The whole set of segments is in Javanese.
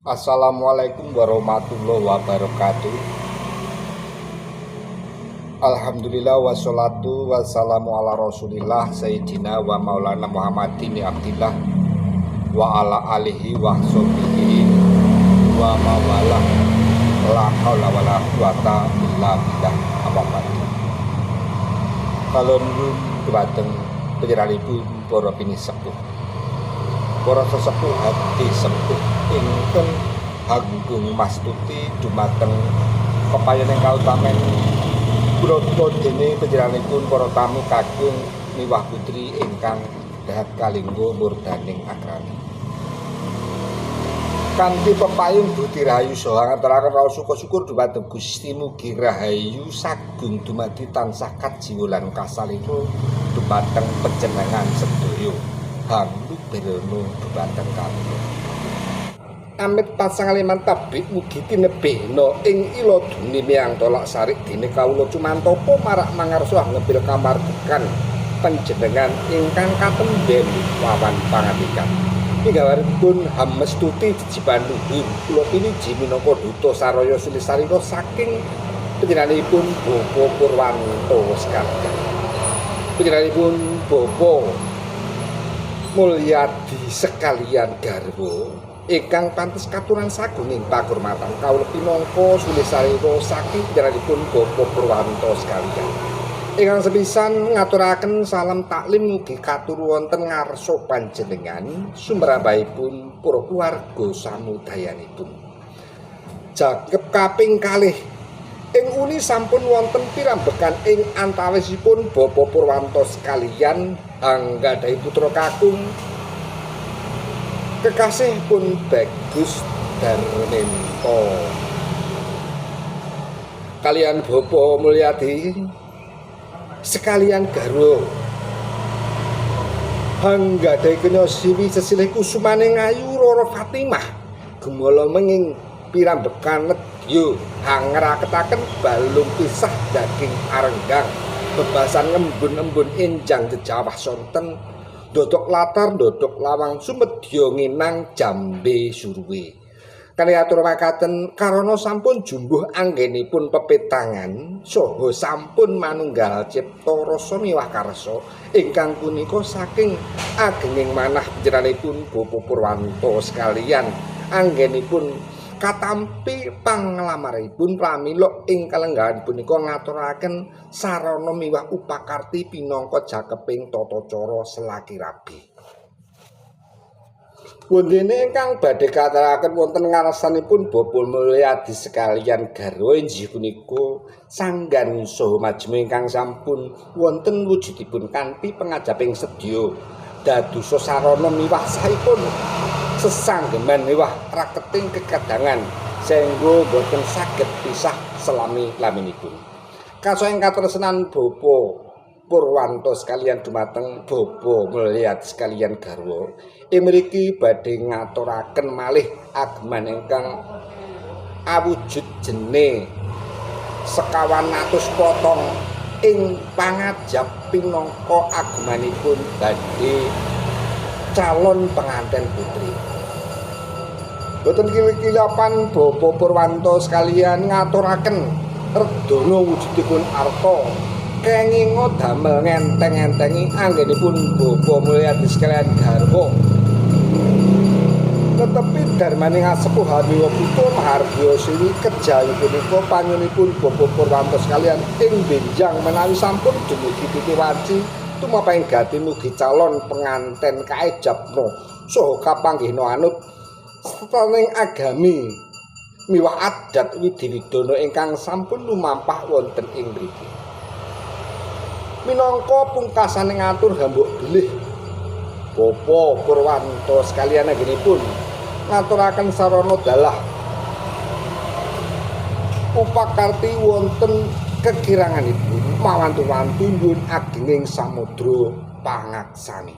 Assalamualaikum warahmatullahi wabarakatuh. Alhamdulillah wassalatu wassalamu ala rasulillah sayyidina wa maulana Muhammadin abdillah wa ala alihi wa sahbihi wa mawalah la haula wala quwata illa billah amma ba'du. Kalon dumateng panjenenganipun para pinisepuh, para sesepuh hati sepuh ingkang hanggung mastuti dumateng pepayon ingkang kautamen kula dene panjenenganipun para tamu kakung miwah putri ingkang dahat kalinggo murdaning akrami. Kanthi pepayun budi rahayu saha ngaturaken raos syukur dumateng Gusti mugi rahayu sagung dumadi tansah kajiwa lan kasalira dumateng panjenengan sedaya. Hanglu berono dumateng kawula. Amit pasangaliman tabik mugi tinebihna ing ila duni miyang tolak sarik dene kawula cumantapa marak mangarsa ngembil kamardikan panjenengan ingkang katemben wawan pangandikan. Pinggawaripun hamestuti jejiban luhur kula piniji minangka duta saraya sulisarira saking panjenenganipun Bapak Purwanto sekalian. Panjenenganipun Bapak Mulyadi sekalian garwa ingkang pantes katuran sagunging pakurmatan kawula pinangka sulisarira saking panjenenganipun Bapak Purwanto sekalian. Ingkang sepisan ngaturaken salam taklim mugi katur wonten ngarsa panjenengan sumrambahipun para keluarga samudayanipun. Jagep kaping kalih ing uni sampun wonten pirambekan ing antawisipun Bapak Purwanto sekalian anggadhahi putra kakung kekasih pun Bagus Darminto. Kalian Bapak Mulyadi sekalian garwa anggadhahi kenya siwi sesilih kusumaning ayu Roro Fatimah gemala menging pirambekan nedya hangraketaken balung pisah daging arenggang bebasan ngembun-embun enjang jejawah sonten dodok latar dodok lawang sumedya nginang jambe suruwe. Kanthi atur makaten karana sampun jumbuh anggenipun pepetangan saha sampun manunggal cipta rasa miwah karsa ingkang punika saking agenging manah panjenenganipun Bapak Purwanto sekalian anggenipun katampi panglamaripun pramila ing kalenggahan punika ngaturaken sarana miwah upakarti pinangka jakeping tata cara selaki rabi. Wondene ingkang badhe kateraken wonten ngarsanipun Bapak Mulyadi sekalian garwa inggih punika sanggan saha majemu ingkang sampun wonten wujudipun kanthi pangajaping sedya dadosa sarana miwah sahipun sesanggeman miwah raketing kekadangan sehingga boten saged pisah selami-laminipun. Kasoh ing katresnan Bapak Purwanto sekalian dumateng Bapak Mulyadi sekalian garwa ing mriki badhe ngaturaken malih ageman ingkang awujud jene sekawan atus potong ing pangajap pinangka agemanipun badhe calon pengantin putri. Boten kili-kiliapan Bapak Purwanto sekalian ngaturaken redana wujudipun arta kenginga damel ngenteng-entengi anggenipun Bapak Mulyadi sekalian garwa. Tetepi darmaning asepuh hamiwa putra mahardya siwi kejawi punika panyuwunipun Bapak Purwanto sekalian ing benjang menawi sampun dumugi titi wanci tumapahing gati mugi calon penganten kaejabna saha kapanggihna anut setaning agami miwah adat widhi-widana ingkang sampun lumampah wonten ing mriki. Minangka pungkasane ngatur hambuk bilih Bapak Purwanto sekalian anggenipun ngaturaken sarana dalah upakarti wonten kekiranganipun mawantu-wantu nyuwun agenging samudra pangaksami.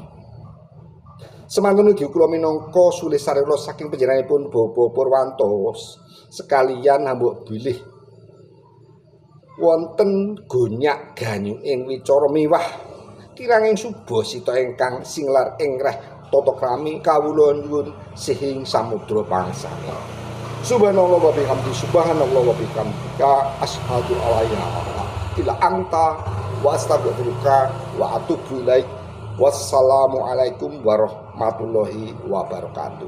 Semantun ugi kula minangka sulih sarira saking panjenenganipun Bapak Purwanto sekalian hambuk bilih wonten gonyak ganyu ing wicara miwah kiranging subasita ingkang singlar ing reh tata krami kawula nyuwun sihing samudra pangaksami. Subhanallah wa bihamdi subhanallah wa bihamdika asyhadu alla ilaha illa anta wa astaghfiruka wa atubu ilaik. Wassalamualaikum warahmatullahi wabarakatuh.